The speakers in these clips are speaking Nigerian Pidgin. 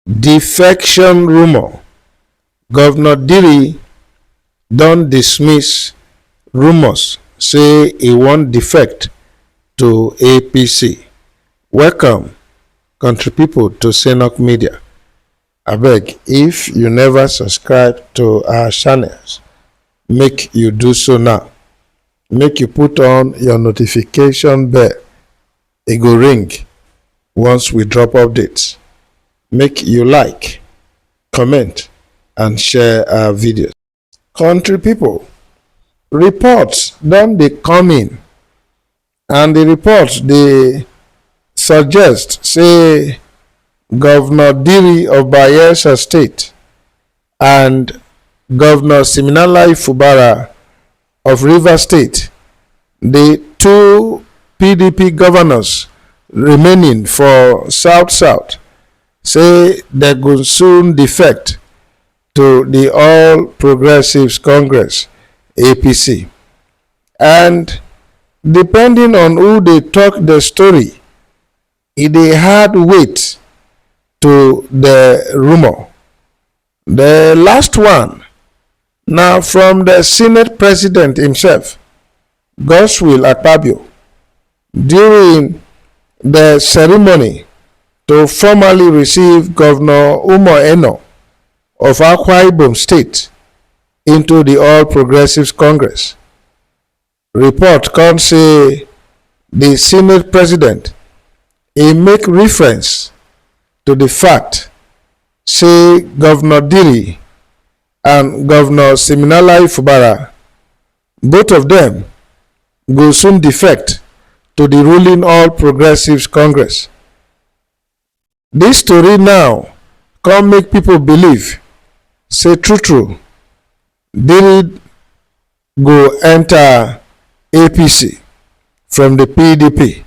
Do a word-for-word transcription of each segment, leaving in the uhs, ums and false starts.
Defection rumor. Governor Diri don dismiss rumors say he wan defect to A P C. Welcome, country people, to Synok Media. Abeg, if you never subscribe to our channels, make you do so now. Make you put on your notification bell. E go ring once we drop updates. Make you like, comment, and share our videos. Country people, reports don dey come in, and the reports dey suggest say Governor Diri of Bayelsa State and Governor Siminalayi Fubara of Rivers State, the two P D P governors remaining for South South, say they go soon defect to the All Progressives Congress, A P C. And depending on who dey talk the story, e dey add weight to the rumor. The last one na from the Senate president himself, Godswill Akpabio, during the ceremony to formally receive Governor Umo Eno of Akwa Ibom State into the All Progressives Congress. Report come say the Senate president, he make reference to the fact say Governor Diri and Governor Siminalayi Fubara, both of them go soon defect to the ruling All Progressives Congress. This story now come make people believe say true true, Diri go enter A P C from the P D P.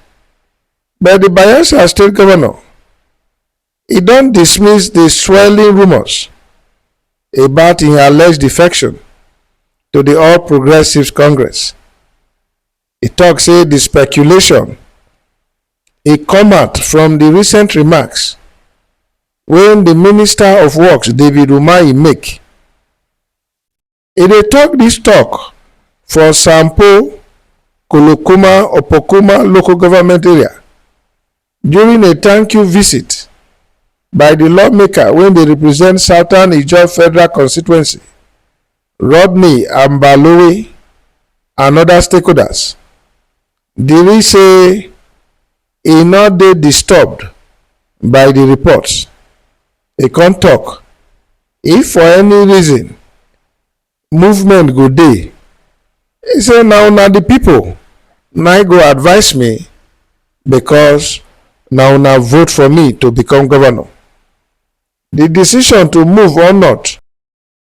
But the Bayelsa state governor, he don dismiss the swirling rumors about im alleged defection to the All Progressives Congress. He talk say the speculation, e come out from the recent remarks wey the Minister of Works, David Umahi, make. E dey talk this talk for Sampo Kolokuma Opokuma local government area during a thank you visit by the lawmaker wey dey represent Southern Ijaw Federal Constituency, Rodney Ambalowe, and other stakeholders. Diri say e no dey disturbed by the reports. E come talk, if for any reason movement go dey, e say na una the people na go advise me, because na una vote for me to become governor. The decision to move or not,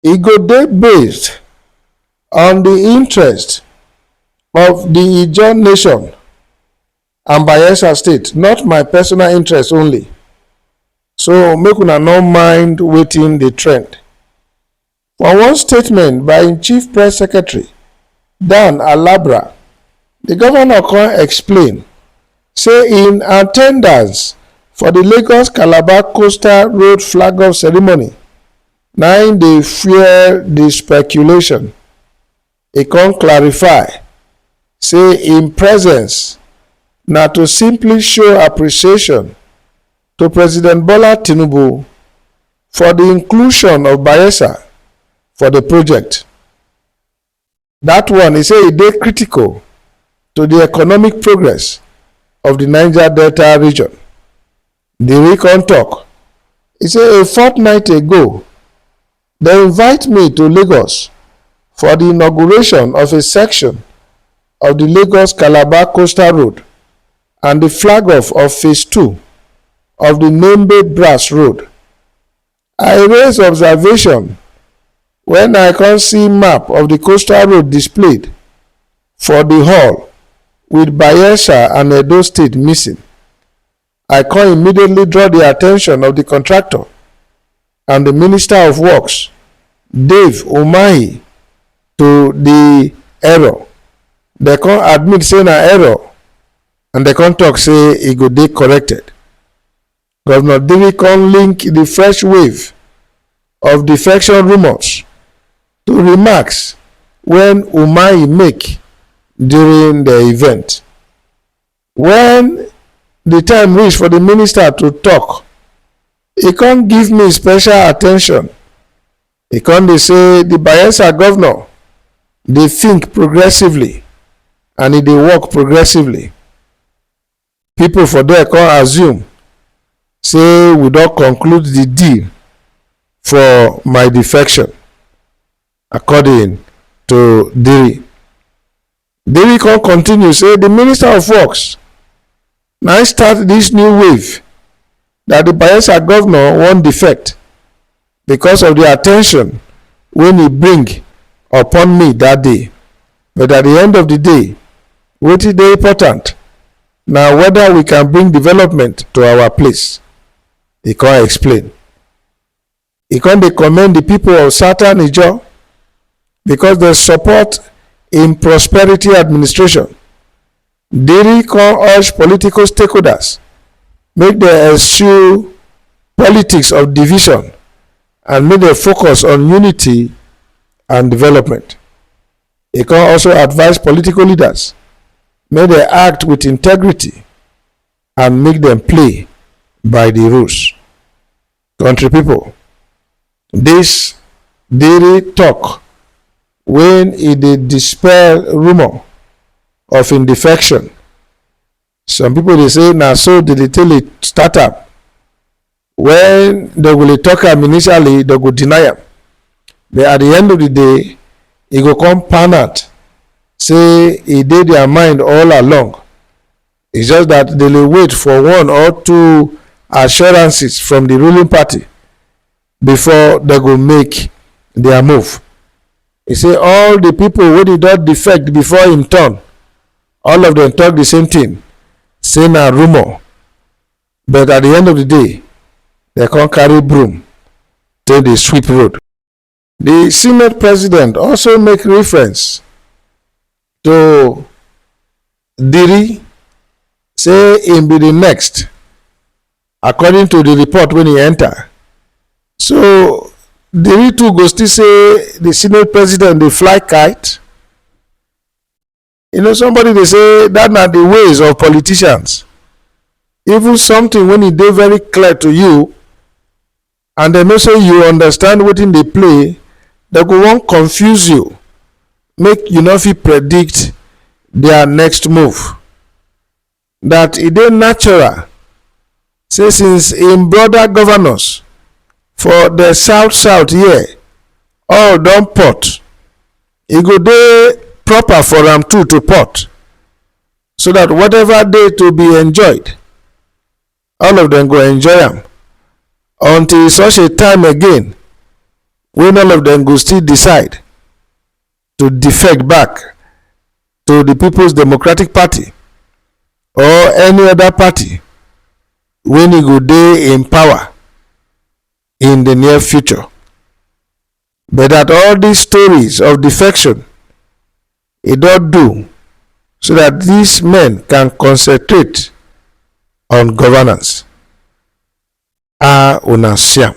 e go dey based on the interest of the Ijaw nation and Bayelsa state, not my personal interest only. So make una no mind wetin dey trend. For one statement by im chief press secretary, Dan Alabra, the governor come explain say im attendance for the Lagos Calabar Coastal Road flag off ceremony na im dey fuel the speculation. E come clarify say im presence na to simply show appreciation to President Bola Tinubu for the inclusion of Bayelsa for the project. That one, e say, e dey critical to the economic progress of the Niger Delta region. Diri come talk, e say, a fortnight ago, they invite me to Lagos for the inauguration of a section of the Lagos Calabar Coastal Road and the flag off of phase two of the Nembe Brass Road. I raise observation when I come see map of the coastal road displayed for the hall with Bayelsa and Edo State missing. I come immediately draw the attention of the contractor and the Minister of Works, Dave Umahi, to the error. They come admit say na error, and they come talk say e go dey corrected. Governor Diri come link the fresh wave of defection rumors to remarks when Umahi make during the event. When the time reach for the minister to talk, he come give me special attention. He come dey say the Bayelsa governor dey think progressively and he dey work progressively. People for there come assume say we don conclude the deal for my defection, according to Diri. Diri come continue say the Minister of Works na im start this new wave that the Bayelsa governor wan defect because of the attention wey he bring upon me that day. But at the end of the day, wetin dey important na whether we can bring development to our place. He come explain. He come dey commend the people of Southern Ijaw because they support in prosperity administration. Diri come urge political stakeholders make they eschew politics of division and make they focus on unity and development. He come also advise political leaders make they act with integrity and make them play by the rules. Country people, this Diri talk when he dey dispel rumor of im defection. Some people dey say na so they dey tell it start am. When they go dey talk am initially, they go deny am. But at the end of the day, e go come pan out say e dey their mind all along. It's just that they dey wait for one or two assurances from the ruling party before they go make their move. He say all the people wey dey don defect before im turn, all of them talk the same thing, say na rumor. But at the end of the day, they come carry broom take dey sweep road. The Senate president also make reference to Diri, say im be the next, according to the report when he enter. So Diri too go still say the Senate president dey fly kite. You know, somebody dey say that na the ways of politicians. Even something when e dey very clear to you, and they know say you understand wetin dey play, they go wan confuse you, make you no fit predict their next move. That e dey natural say since im brother governors for the south south here all don pot, e go dey proper for am too to pot, so that whatever dey to be enjoyed, all of them go enjoy am until such a time again when all of them go still decide to defect back to the People's Democratic Party or any other party when e go dey in power in the near future. But that all these stories of defection, e don do so that these men can concentrate on governance. Ah, una see am.